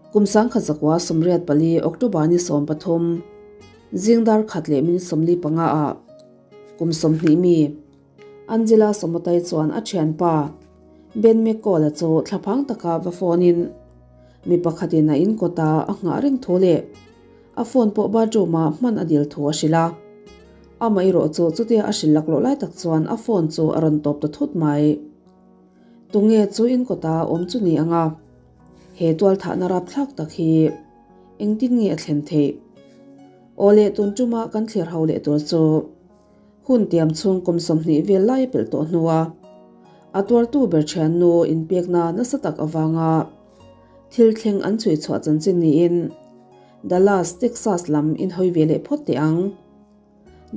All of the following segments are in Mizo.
Kum 1984 October ni 13, zing dar khat leh minute 45 ah kum 20 mi Angela Samutai chuan a thianpa Ben McCall-a chu thlaphang taka va phone in mi pakhatin a in kawta a nghah reng thu leh a phone pawh bathroom ah hman a dil thu a hrilh a. Amaherawh chu chutia a hrilh laklawh lai tak chuan a phone chu a rawn tawp ta thut mai. Tunge chu in kawta awm chu ni anga he tualthahna rapthlak tak hi engtin nge a thlen theih? Aw leh tun tuma kan thlir ho leh tur chu hun tiam chhung kum 20 vel lai a pelh tawh hnua a tuartu ber thiannu inpekna nasa tak avanga thil thleng an chhui chhuah chanchin niin Dallas, Texas lam inhawi ve leh phawt teh ang.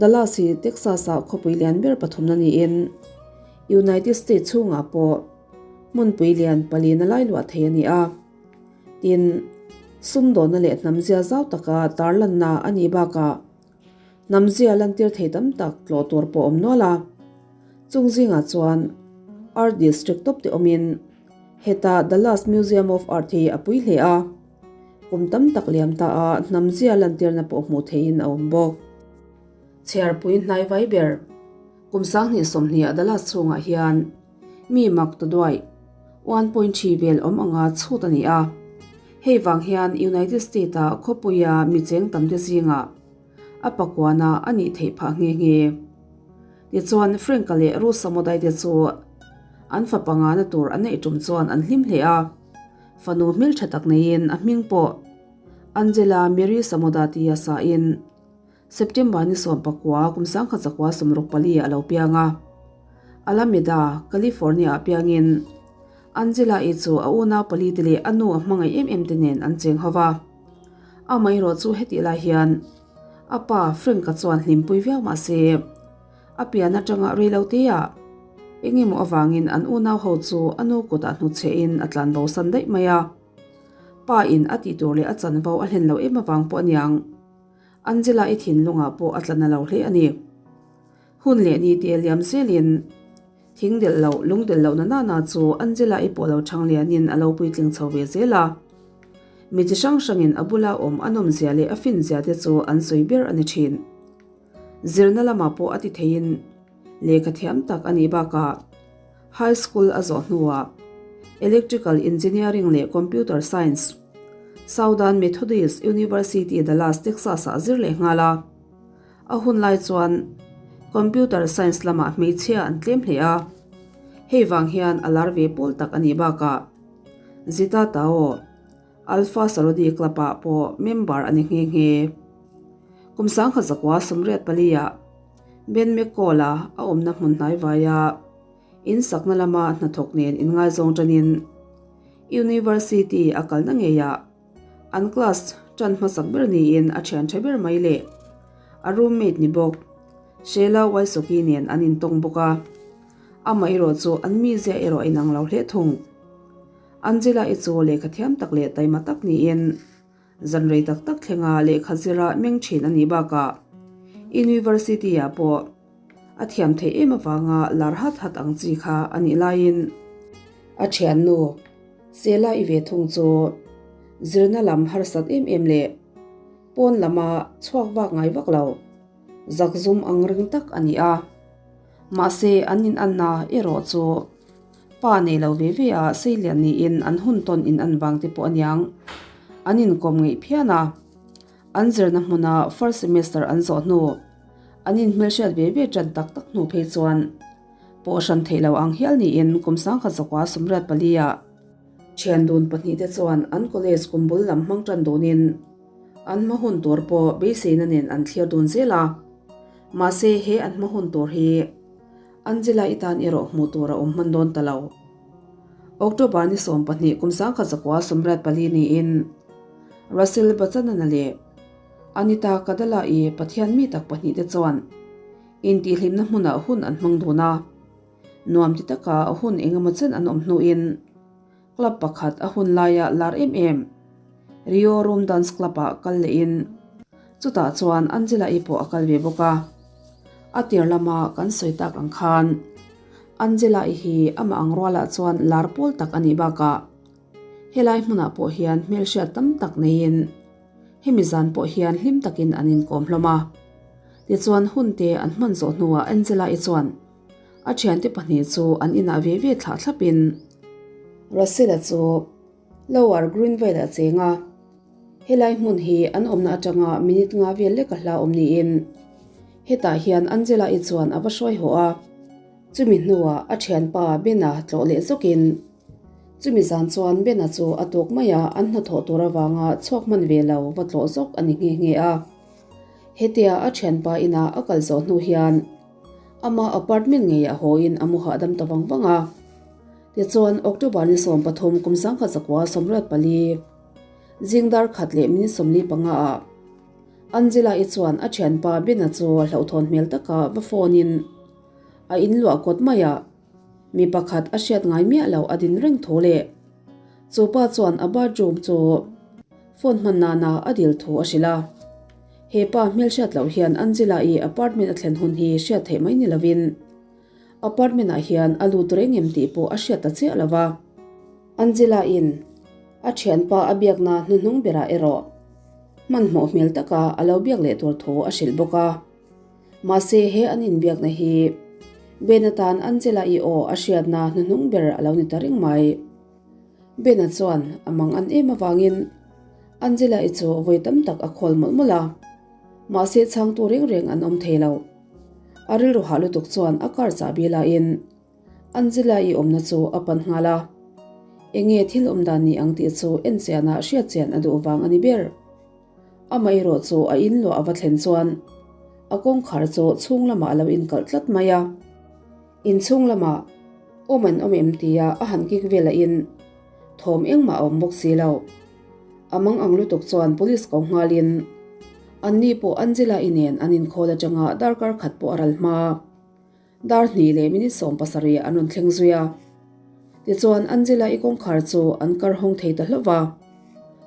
Dallas hi Texas-ah khawpui lian ber pathumna niin United States chhungah pawh hmunpui lian palina lai luah thei a ni a. Tin, sumdawnna leh hnamzia zau taka tarlanna a nih bakah hnamzia lantir thei tam tak tlawh tur pawh awm nual a. Chung zingah chuan Art District tawp te awmin heta Dallas Museum of Art hi a pui hle a. Kum tam tak liam ta a hnamzia lantirna pawh hmuh theihin a awm bawk. Chhiarpui hnai vai ber kum 2020 ah Dallas chhungah hian mi mak ta duai 1.3 vel awm anga chhut a ni a. Hei vang hian United States ah khawpuia mi cheng tam te zingah a pakuana a nih theih phah nghe nghe. Tichuan Frank-a leh Ruth Samodai te chu an fapa ngana tur an neih tum chuan an hlim hle a. Fanu hmeltha tak neiin a hming pawh Angela Mary Samoda tia sain September ni 19 kum 1964 ah a lo piang a. Alameda, California ah piangin Angela-i chu a unau pali te leh a nu a hmangaih em em te nen an cheng ho va. Amaherawh chu hetih lai hian a pa Frank-a chuan hlimpui viau mah se A pian atanga reilo te ah eng emaw avangin an unau ho chu a nu kutah hnutchhehin a tlan bo san daih mai a. Pa in a tih tur leh a chanvo a hlen lo em avang pawh aniang. Angela i thinlungah pawh a tla na lo hle a ni. Hun leh ni te liam zelin thing delh loh, lung delh loh na nana chu Angela i pawh lo chhang lianin a lo puitling chho ve zel a. Mi chi hrang hrangin a bula awm a nawmzia leh a finzia te chu an sawi ber a ni thin. Zirna lamah pawh a ti theiin lehkha thiam tak a nih bakah High School a zawh hnuah Electrical Engineering leh Computer Science Southern Methodist University Dallas, Texas-ah a zir leh nghal a. A hun lai chuan Computer Science lamah hmeichhia an tlem hle a, hei vang hian a lar ve pawl tak a nih bakah Zita Tao, Alpha Sarodi Club ah pawh member a ni nghe nghe. Kum 1984 ah Ben McCall-a a awmna hmun hnai vaia in sakna lama hnathawk nen inngaizawng tanin University a kalna ngeiah an class tan hmasak ber niin a thian tha ber mai leh a roommate ni bawk Sheila Wysocki nen an intawng bawk a. Amaherawh chu an mizia erawh a inang lo hle thung. Angela-i chu lehkha thiam tak leh taima tak niin zan rei tak tak thlenga lehkha zira meng thin a nih bakah University-ah pawh a thiam theih em avanga lar hat hat ang chi kha a nih laiin a thiannu Sela-i ve thung chu zirna lam harsat em em leh pawn lama chhuak vak ngai vak lo zakzum ang reng tak a ni a. Mahse an inanna erawh chu Pa nei lo ve ve a seilian niin an hun tawn in an vang te pawh aniang. An inkawm ngeih phian a. An zirna hmuna first semester an zawh hnu, an inhmelhriat ve ve tan tak tak hnu phei chuan pawh hran theih lo ang hial niin kum 1984 ah thian dun pahnih te chuan an college kum bul lam hmang tan dunin an hma hun tur pawh beiseina nen an thlir dun zel a. Mahse he an hma hun tur hi Angela i tan erawh hmuh tur a awm hman dawn ta lo. October ni 12 kum 1984 niin Russell Bachanana leh Anita Kadala-i Pathian mi tak pahnih te chuan intihhlimna hmunah hun an hmang dun a. Nuam ti taka hun engemaw chen an awm hnuin club pakhat a hun laia lar em em Rio Room Dance Club-ah kal lehin chutah chuan Angela-i pawh a kal ve bawk a. A tir lama kan sawi tak ang khan Angela-i hi amah ang rualah chuan lar pawl tak a nih bakah. Helai hmunah pawh hian hmelhriat tam tak neiin hemi zan pawh hian hlim takin an inkawm hlawm a. Tichuan hun te an hman zawh hnuah Angela-i chuan a thiante pahnih chu an inah ve ve thlah thlapin Russell-a chu Lower Greenvale-a cheng a, helai hmun hi an awmna atanga minute nga vel lek a hla awm niin hetah hian Angela-i chuan a va hruai haw a. Chumi hnuah a thianpa Bena tlawh leh zawkin chumi zan chuan Bena chu a tuk mai a, an hnathawh tur avanga chhuak hman ve lo va tlawh zawk a ni nghe nghe a. Hetia a thianpa inah a kal zawh hnu hian ama apartment ngeiah hawiin a mu hahdam ta vang vang a. Tichuan October ni 13 kum 1984 zing dar khat leh minute 45 ah Angela-i chuan a thianpa Bena chu hlauhthawn hmel taka va phone in a inluah kawt mai a, mi pakhat a hriat ngai miah lo a din reng thu leh chu pa chuan a bathroom chu phone hman nana a dil thu a hrilh a. He pa hmelhriat loh hian Angela-i apartment a thlen hun hi hriat theih mai ni lovin apartment ah hian a lut reng em tih pawh a hriat ta chiah lo va. Angela-in a thianpa a biakna hnuhnung berah erawh hmanhmawh hmel taka a lo biak leh tur thu a hrilh bawk a. Mahse he an inbiakna hi Ben atan Angela-i aw a hriatna hnuhnung ber a lo ni ta reng mai. Ben-a chuan a mang an em avangin Angela-i chu vawi tam tak a khawl mawlh mawlh a, mahse chhangtu reng reng an awm thei lo. A rilru hah lutuk chuan a car chahbi laiin Angela-i awmna chu a pan nghal a, enge thil awm dan ni ang tih chu en chianah hriat chian a duh vang a ni ber. Amaherawh chu a in luah a va thlen chuan a kawngkhar chu chhung lamah a lo inkalh tlat mai a. Inchhung lamah awm an awm em tia a han kik vel a in thawm engmah a awm bawk si lo. A mang ang lutuk chuan police ko nghalin anni pawh Angela-i nen an inkhawl atanga darkar khat pawh a ral hma. Dar hnih leh minute 17 an rawn thleng zui a. Tichuan Angela-i kawngkhar chu an kar hawng thei ta hlauh va.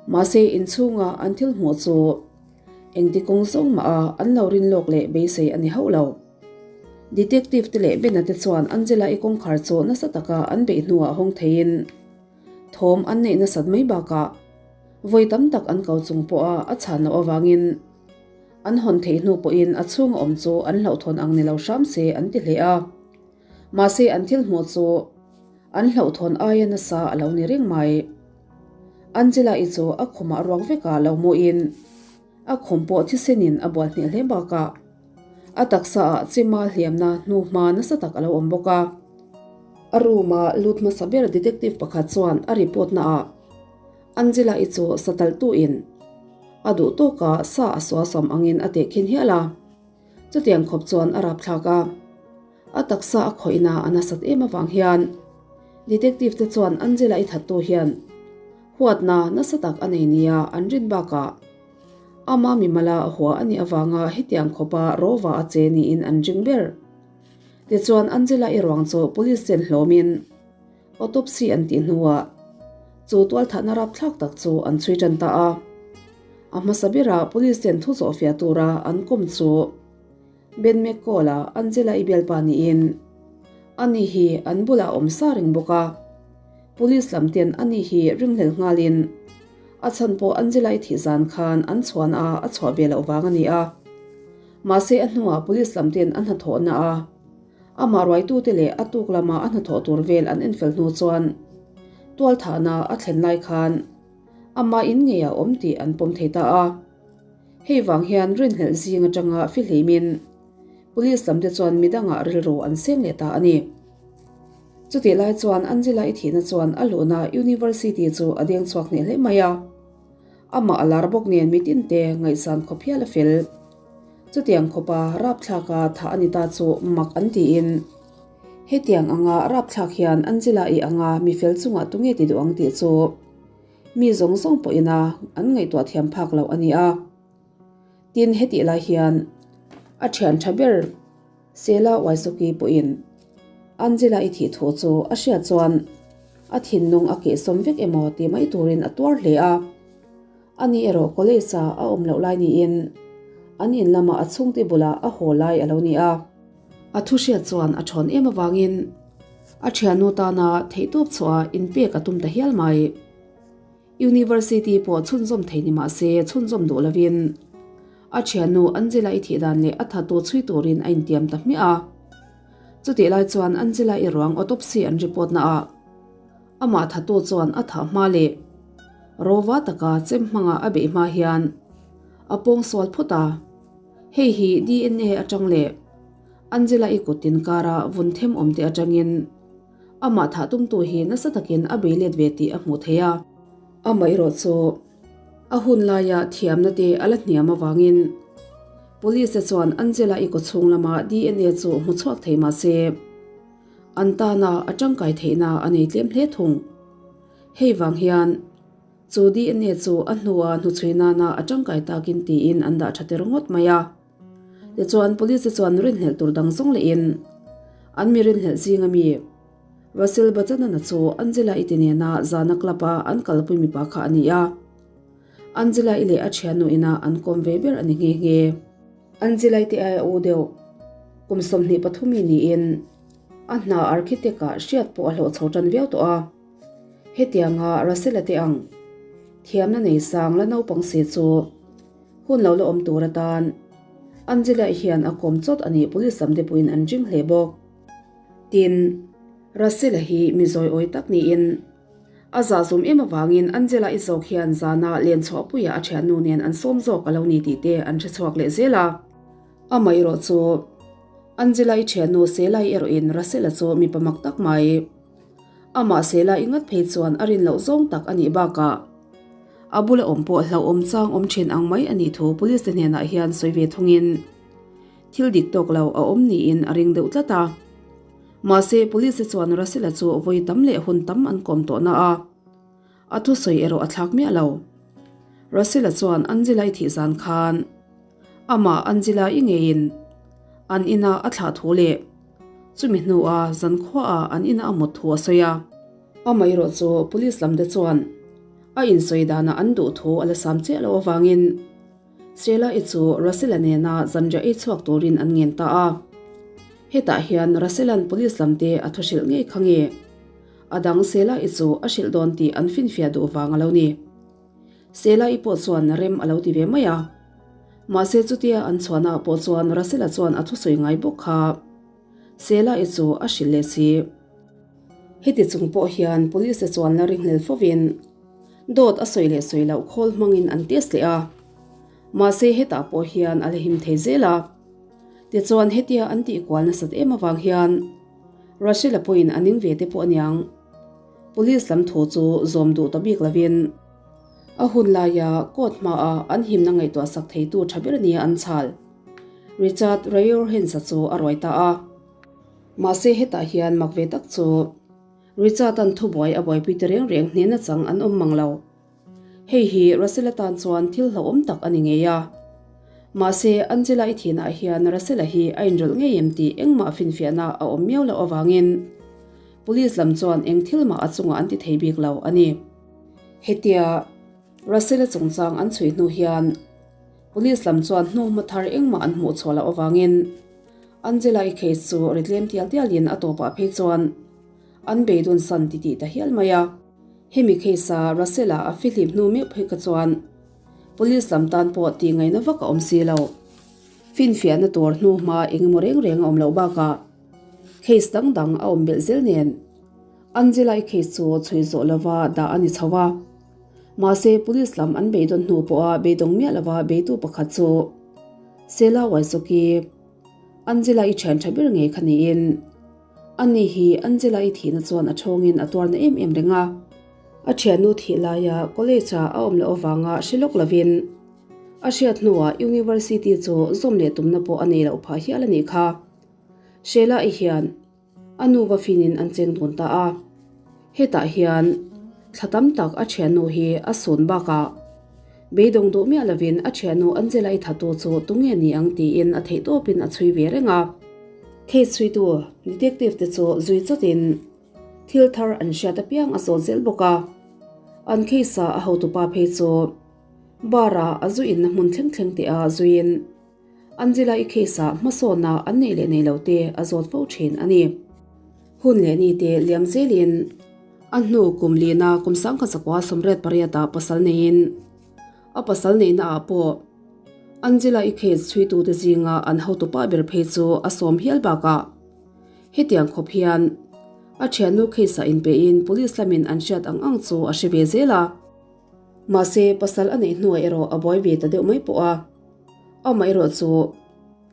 Mahse inchhunga an thil hmuh chu engti kawng zawng mah a an lo rin lawk leh beisei a ni hauh lo. Detective te leh Bena te chuan Angela-i kawngkhar chu nasa taka an beih hnuah hawng theiin thawm an neih nasat mai bakah vawi tam tak an ko chung pawha a chhan loh avangin An hawn theih hnu pawhin a chhunga awm chu an hlauhthawn ang ni lo hram se an ti hle a. Mahse an thil hmuh chu an hlauhthawn aia nasa a lo ni reng mai. Angela-i chu a khumah ruak vekah lo hmuhin a khum pawh thisenin a bual hneh hle bakah a taksaah chima hliamna hnuhma nasa tak a lo awm bawk a. A room-a lut hmasa ber detective pakhat chuan a report naah Angela-i chu satalhtuin a duh tawka sa a suasam angin a tehkhin hial a, chutiang khawp chuan a rapthlak a. A taksa a khawihna a nasat em avang hian detective te chuan Angela-i thattu hian huatna nasa tak a nei nia an rin bakah ama mimala hua a nih avanga hetiang khawpa rawva a che niin an ring ber. Tichuan Angela-i ruang chu police ten hlawmin Autopsy an tih hnuah chu tualthahna rapthlak tak chu an chhui tan ta a. A hmasa berah police ten thu zawhfiah tura an kawm chu Ben McCall-a Angela-i bialpa niin ani hi an bulah a awm sa reng bawk a. Police lam ten ani hi ringhlel nghalin a chhan pawh Angela-i thih zan khan an chhuan a a chhuah ve loh vang a ni a. Mahse a hnuah police lam ten a hnathawhna a Amah ruaitute leh a tuk lama a hnathawh tur vel an enfel hnu chuan tualthahna a thlen lai khan amah in ngei a awm tih an pawm thei ta a. Hei vang hian rinhlelh zing atanga fihlimin Police lamte chuan midangah rilru an seng leh ta a ni. Chutih lai chuan Angela-i thihna chuan a luhna University chu a deng chhuak hneh hle mai a. Amah a lar bawk nen mitinte ngaihsan khawp hial a fel. Chutiang khawpa rapthlaka thah a ni ta chu mak an tiin, Hetiang anga rapthlak hian Angela-i anga mi fel chungah tunge ti duh ang tih chu mi zawng zawng pawhina an ngaihtuah thiam phak loh a ni a. Tin, hetih lai hian a thian tha ber Sela Wysocki pawhin Angela-i thih thu chu a hriat chuan a thinlung a kehsawm vek emaw ti mai turin a tuar hle a. Ani erawh college a a awm loh lai niin an in lamah a chhungte bulah a haw lai a lo ni a. A thu hriat chuan a thawn em avangin a thiannu tana theihtawp chhuah inpek a tum ta hial mai. University pawh chhunzawm thei ni mah se chhunzawm duh lovin a thiannu Angela-i thih dan leh a thattu chhui turin a intiam ta hmiah a. Chutih lai chuan Angela-i ruang autopsy an report naah amah thattu chuan a thah hma leh rova taka chem hmanga a beih hma hian a pawngsual phawt a. Hei hi DNA atang leh Angela-i kut tin kara vun them awm te atangin Amah thah tumtu hi nasa takin a bei let ve tih a hmuh theih a. Amaherawh chu a hun laia thiamna te a la hniam avangin Police te chuan Angela-i kawchhung lama DNA chu hmu chhuak thei mah se an tana a tangkai theihna a nei tlem hle thung. Hei vang hian chu DNA chu a hnua hnuchhui nana a tangkai takin tiin an dah tha ter ngawt mai a. Tichuan, Police te chuan rinhlelh tur dang zawng lehin an mi rinhlelh zinga mi Russell Buchanan-a chu Angela-i ti nena zana club-a an kalpui mipa kha a ni a. Angela-i leh a thiannu ina an kawm ve ber a ni nghe nghe. Angela-i te aia u deuh kum 23 mi niin a hna architect-ah hriat pawh a hlawh chho tan viau tawh a. Hetianga Russell-a te ang thiamna nei sang la naupang si chu Hun lo la awm tur atan Angela hian a kawm chawt a nih police lam te pawhin an ring hle bawk. Tin, Russell-a hi mi zawiawi tak niin a zahzum em avangin Angela-i zawk hian zana len chhuahpuiah a thiannu nen an sawm zawk a lo ni tih te an hre chhuak leh zel a. Amaherawh chu Angela-i thiannu Sela-i erawhin Russell-a chu mipa mak tak mai. Amah Sela-i ngat phei chuan a rin loh zawng tak a nih bakah a bula awm pawh hlauhawm chang awm thin ang mai a nih thu police te hnenah hian sawi ve thungin thil dik tawk lo a awm niin a ring deuh tlat a. Mahse, police te chuan Russell-a chu vawi tam leh hun tam an kawm tawh na a, a thusawi erawh a thlak miah lo. Russell-a chuan Angela-i thih zan khan amah Angela-i ngeiin an ina a thlah thu leh chumi hnua zankhuaah an ina a mut thu a sawi a. Amaherawh chu police lam te chuan a insawi danah an duh thu a la sam chiah loh avangin Sheila-i chu Russell-a nena zanriah ei chhuak turin an ngen ta a. Hetah hian Russell-a'n police lam te a thu hrilh ngei kha nge a dang Sheila-i chu a hrilh dawn tih an finfiah duh vang a lo ni. Sheila-i pawh chuan rem a lo ti ve mai a. Mahse chutia an chhuahnaah pawh chuan Russell-a chuan a thusawi ngai bawk kha Sheila-i chu a hrilh leh si. Heti chung pawh hian police te chuan la ringhlel fovin dawt a sawi leh sawi loh khawl hmangin an test leh a, mahse hetah pawh hian a la him thei zel a. Tichuan hetia an tihkual nasat em avang hian Rachel-a pawhin a ning ve te pawh aniang police lam thu chu zawm duh ta bik lovin a hun laia court hmaa an himna ngaihtuah sak theitu tha ber nia an chhal Richard Rayorhens-a chu a ruai ta a. Mahse hetah hian mak ve tak chu Richard-a'n thubuai a buaipui ta reng reng hnehna chang an awm mang lo. Hei hi Russell-a tan chuan thil hlauhawm tak a ni ngei a. Mahse Angela-i thinah hian Russell-a hi a inrawlh ngei em tih engmah finfiahna a awm miau loh avangin Police lam chuan eng thil mah a chungah an ti thei bik lo a ni. Hetia Russell-a chungchang an chhui hnu hian Police lam chuan hnuhma thar engmah an hmuh chhuah loh avangin Angela-i case chu ri tlem tial tialin a tawpah phei chuan an beidun san ti tih ta hial mai a. Hemi case-a Russell-a a fihlim hnu meuh phei kha chuan Police lam tan pawh tih ngaihna vak a awm si lo. Finfiahna tur hnu hma eng emaw reng reng a awm loh bakah case dang dang a awm belh zel nen Angela-i case chu chhui zawh lova dah a ni chho a. Mahse Police lam an beidawn hnu pawha beidawng miah lova beitu pakhat chu Sela Waisoki, Angela-i thian tha ber ngei kha niin, ani hi Angela-i thihna chuan a thawngin a tuarna em em reng a. A thiannu thih laia college-a a awm loh avanga hre lawk lovin a hriat hnuah university chu zawm leh tumna pawh a nei loh phah hial a nih kha. Sheila-i hian A nu va finin an cheng dawn ta a, hetah hian thla tam tak a thiannu hi a sawn bakah beidawng duh miah lovin a thiannu Angela-i thatu chu tunge ni ang tiin a theih tawpin a chhui ve reng a. Case chhuitu detective te chu zui chawtin thil thar an hriat apiang a zawt zel bawk a, an case-a a hotupa phei chu bar-a a zu inna hmun thleng thleng te a zuiin Angela-i case-ah hmasawnna an neih leh nei lo te a zawt fo thin a ni. Hun leh ni te liam zelin. A hnu kum lina kum 1988 ah pasal neiin a pasal neihna ah pawh Angela-i case chhuitute zinga an hotupa ber phei chu a sawm hial bakah hetiang khawp hian a thiannu case ah inpehin police lamin an hriat ang ang chu a hre ve zel a. Mahse pasal a neih hnuah erawh a buai ve ta deuh mai pawh a, amaherawh chu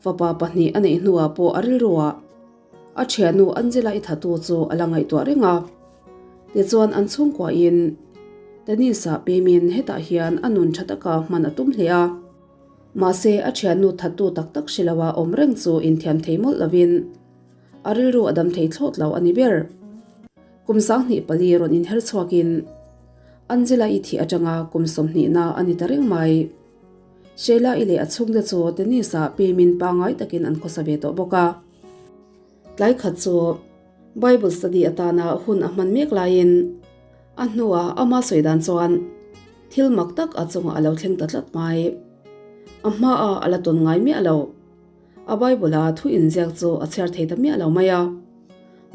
fapa pahnih a neih hnuah pawh a rilruah A thiannu Angela-i thatu chu a la ngaihtuah reng a, tichuan an chhungkuahin Tennis-ah pemin hetah hian a nun tha taka hman a tum hle a. Mahse, a thiannu thattu tak tak hre loa awm reng chu inthiam thei mawlh lovin a rilru a dam thei thlawt lo a ni ber. Kum 24 rawn inher chhuakin Angela-i thih atanga kum 20 na a ni ta reng mai. Sheila-i leh a chhungte chu Tennis-ah pemin pangngai takin an khawsa ve tawh bawk a. Tlai khat chu Bible study atana hun a hman mek laiin a hnuah ama sawi dan chuan thil mak tak a chungah a lo thleng ta tlat mai. A hmaah a la tawn ngai miah lo. A Bible-a thu inziak chu a chhiar thei ta miah lo mai a.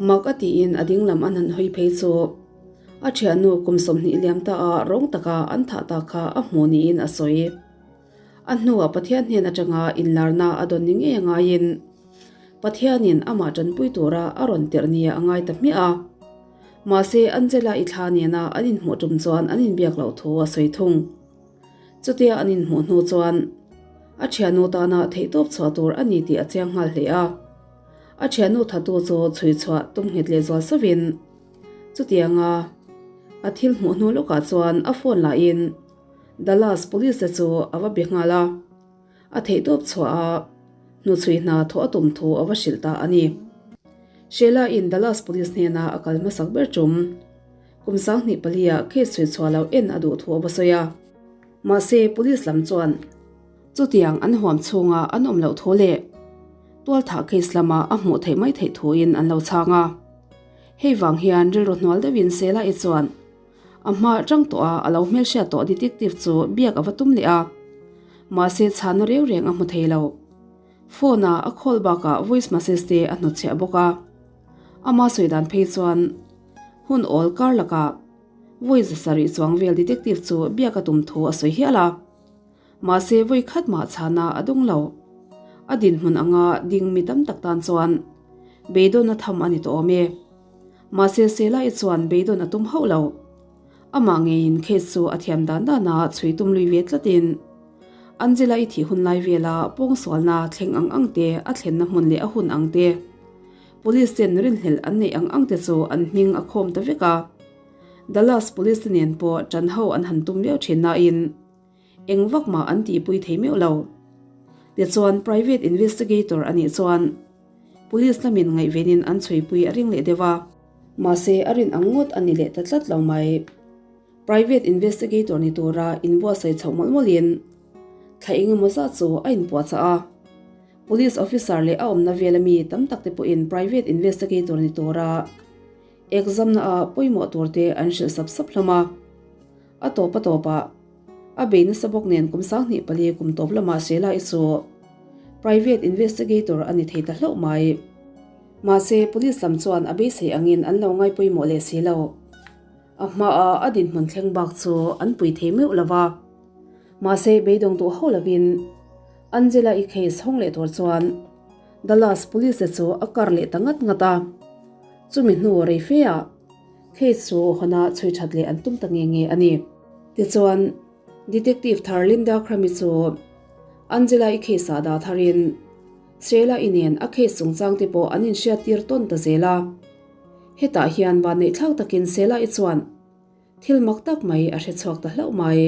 Mak a tiin a dinglam an han hawi phei chu a thiannu kum 20 liam ta a rawng taka an thah ta kha a hmu niin a sawi. A hnuah Pathian hnen atanga inlarna a dawn ni ngei a ngaiin Pathianin amah tanpui tura a rawn tirh nia a ngai ta hmiah a. Mahse, Angela-i thla nena an inhmuh tum chuan an inbiak loh thu a sawi thung. Chutia an inhmuh hnu chuan a thiannu tana theihtawp chhuah tur a ni tih a chiang nghal hle a. A thiannu thatu chu chhui chhuah tum nghet leh zual sauvin chutianga a thil hmuh hnu lawkah chuan a phone lahin Dallas Police te chu a va be nghal a, a theihtawp chhuah a, hnuchhui hna thawh a tum thu a va hrilh ta a ni. Sheila in Dallas Police hnena a kal hmasak ber tum kum 24 ah case chhui chhuah loh en a duh thu a va sawi a. Mahse Police lam chuan chutiang an huam chhunga an awm loh thu leh tualthah case lama a hmuh theih mai theih thuin an lo chhang a. Hei vang hian rilru hnual deuhin Sheila-i chuan A hma atang tawh a, a lo hmelhriat tawh detective chu biak a va tum leh a. Mahse chhanna reng reng a hmu thei lo. Phone a a call bakah voice message te a hnutchhiah bawk a. Ama sawi dan phei chuan hun awl kar lakah vawi 700 chuang vel detective chu biak a tum thu a sawi hial a. Mahse vawi khat mah chhana a dawng lo. A dinhmun anga ding mi tam tak tan chuan beidawn a tham a ni tawh awm e. Mahse Sela-i chuan beidawn a tum hauh lo. Amah ngeiin case chu a thiam dan dana chhui tum lui ve tlatin Angela-i thih hun lai vela pawngsualna thleng ang ang te, a thlenna hmun leh a hun ang te, Police ten rinhlelh an neih ang ang te chu an hming a khawm ta vek a. Dallas Police te nen pawh ṭan ho an han tum viau ṭhin nain Eng vak mah an tihpui thei meuh lo. Tichuan private investigator a nih chuan police lamin ngaihvenin an chhuipui a ring leh deuh a. Mahse a rin ang ngawt a ni leh ta tlat lo mai. Private investigator ni tura inbuatsaih chhoh mawlh mawlhin thla eng emaw zat chu a inpuahchah a. Police officer leh a awmna vela mi tam tak te pawhin private investigator ni tura exam na ah pawimawh tur te an hrilh sap sap hlawm a. A tawp a tawpah a bei nasa bawk nen kum 24 kum tawp lamah Sheila-i chu private investigator a ni thei ta hlauh mai. Mahse, police lam chuan a beisei angin an lo ngai pawimawh leh si lo. A hmaah a dinhmun thleng bak chu an pui thei meuh lo va. Mahse, beidawng duh hauh lovin Angela-i case hawng leh tur chuan Dallas police te chu a kar leh ta ngat ngat a. Chumi hnu rei feah Case chu hawnah chhui that leh an tum ta nge nge a ni. Tichuan, Detective thar Linda Crummy chu Angela-i case-ah dah tharin Sheila-i nen a case chungchang te pawh an inhriattir tawn ta zel a. Hetah hian vanneihthlak takin Sheila-i chuan thil mak tak mai a hre chhuak ta hlauh mai.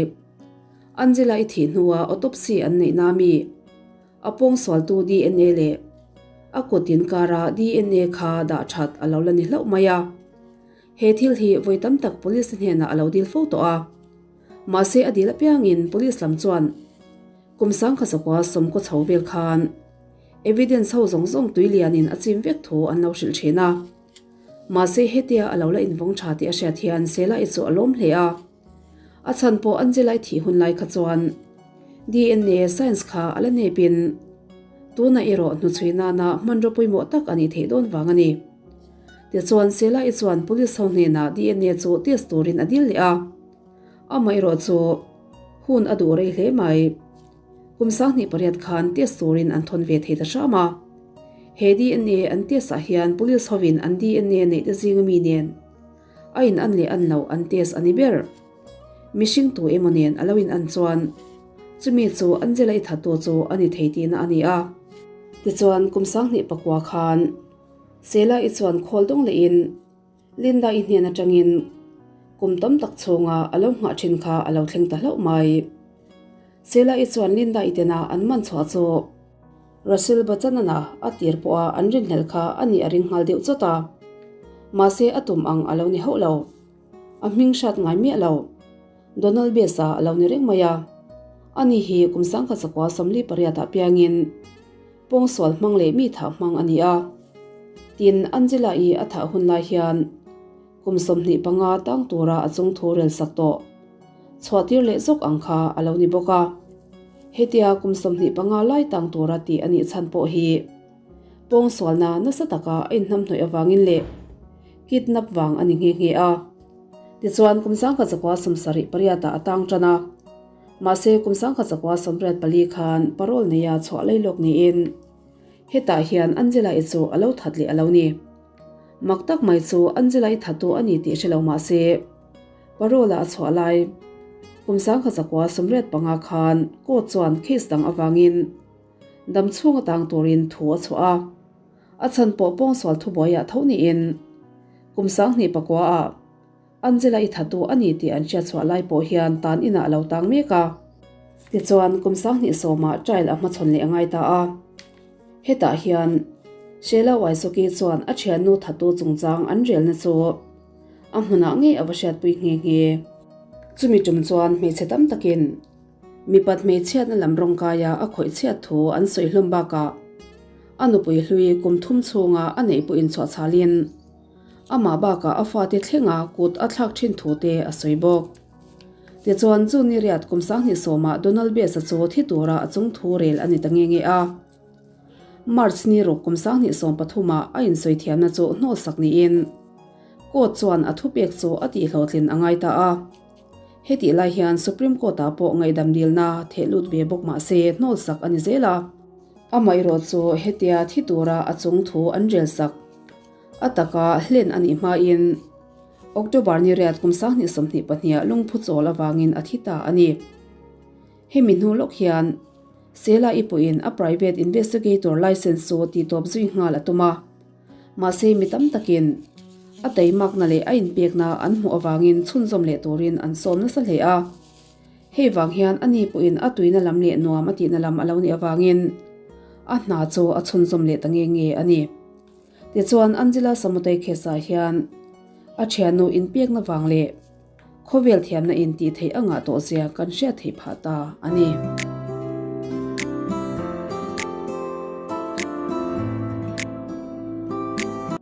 Angela-i thih hnuah autopsy an neih na mi? A pawngsualtu dna leh a kut inkara dna kha dah that a lo la ni hlauh mai a. He thil hi vawi tam tak police te hnenah a lo dil fo tawh a. Mahse a dil apiangin police lam chuan kum 1900 sawmkaw chho vel khan evidence ho zawng zawng tui lianin a chim vek thu an lo hrilh thin a. Mahse hetia a lo la invawng tha tih a hriat hian Sela-i chu a lawm hle a. A chhan pawh Angela-i thih hun lai kha chuan dna science kha a la nepin tunah erawh hnuchhui nana hmanraw pawimawh tak a nih theih dawn vang a ni. Tichuan Sheila-i chuan police ho hnenah DNA chu test turin a dil leh a. Amaherawh chu hun a duh rei hle mai. Kum 28 khan test turin an thawn ve thei ta hram a. He DNA an test ah hian police hovin an DNA neih te zinga mi nen a in an leh an loh an test a ni ber. Mihring tu emaw nen a lo in an chuan chumi chu Angela-i thattu chu a ni thei tihna a ni a. Tichuan kum 29 khan Sheila-i chuan khawl dawng lehin Linda-i hnen atangin kum tam tak chhunga a lo nghah thin kha a lo thleng ta hlauh mai. Sheila-i chuan Linda-i tena an man chhuah chu Russell Bachanana a tir pawha an rinhlelh kha a nih a ring nghal deuh chawt a. Mahse a tum ang a lo ni hauh lo. A hming hrat ngai miah lo. Donald Bess-a a lo ni reng mai a. Ani hi kum 1948 ah piangin Pawngsual hmang leh mi thah hmang a ni a. Tin, Angela-i a thah hun lai hian kum 25 tang tura a chung thu rel sak tawh chhuahtir leh zawk ang kha a lo ni bawk a. Hetia kum 25 lai tang tura tih a nih chhan pawh hi pawngsualna nasa taka a inhnamhnawih avangin leh kidnap vang a ni nghe nghe a. Tichuan, kum 1978 ah a tang tan a. Mahse, kum 1984 khan parole neia chhuah lei lawk niin hetah hian Angela-i chu a lo that leh a lo ni. Mak tak mai chu Angela-i thattu a ni tih hre lo mah se, parole-a a chhuah lai kum 1985 khan court chuan case dang avangin dam chhung atang turin thu a chhuah a. A chhan pawh pawngsual thubuaiah tho niin kum 2009-ah Angela i thatu a ni tih an hriat chhuah lai pawh hian tan inah a lo tang mek a. Tichuan, kum 20 ah trial a hmachhawn leh a ngai ta a. Hetah hian Sheila Wysocki chuan a thiannu thatu chungchang an relna chu a hmunah ngei a va hriatpui nghe nghe. Chumi tum chuan hmeichhe tam takin mipat hmeichhiatna lam rawngkaia a khawih chhiat thu an sawi hlawm bakah a nupui hlui kum thum chhunga a neih pawh inchhuahchhalin Amah bakah a fate thlenga kut a thlak thin thu te a sawi bawk. Tichuan, June ni riat kum 20 ah Donald Bess-a chu thi tura a chung thu rel a ni ta nge nge a. March ni ruk kum 2013 ah a insawi thiamna chu hnawlsak niin Court chuan a thupek chu a tihhlawhtlin a ngai ta a. Hetih lai hian Supreme Court-ah pawh ngaihdam dilna theh lut ve bawk mah se hnawlsak a ni zel a. Amaherawh chu hetia thi tura a chung thu an relsak A taka hlen a nih hmain October ni riat kum 2022 ah lungphu chawl avangin a thi ta a ni. Hemi hnu lawk hian Sheila-i pawhin a private investigator licence chu tihtawp zui nghal a tum a. Mahse mi tam takin a teimakna leh a inpekna an hmuh avangin chhunzawm leh turin an sawm nasa hle a. Hei vang hian ani pawhin a tuina lam leh nuam a tihna lam a lo nih avangin a hna chu a chhunzawm leh ta nge nge a ni. Tichuan Angela Samutei Khesa hian a thiannu inpekna vang leh khawvel thiamna in tih theih a ngah tawh zia kan hriat theih phah ta a ni.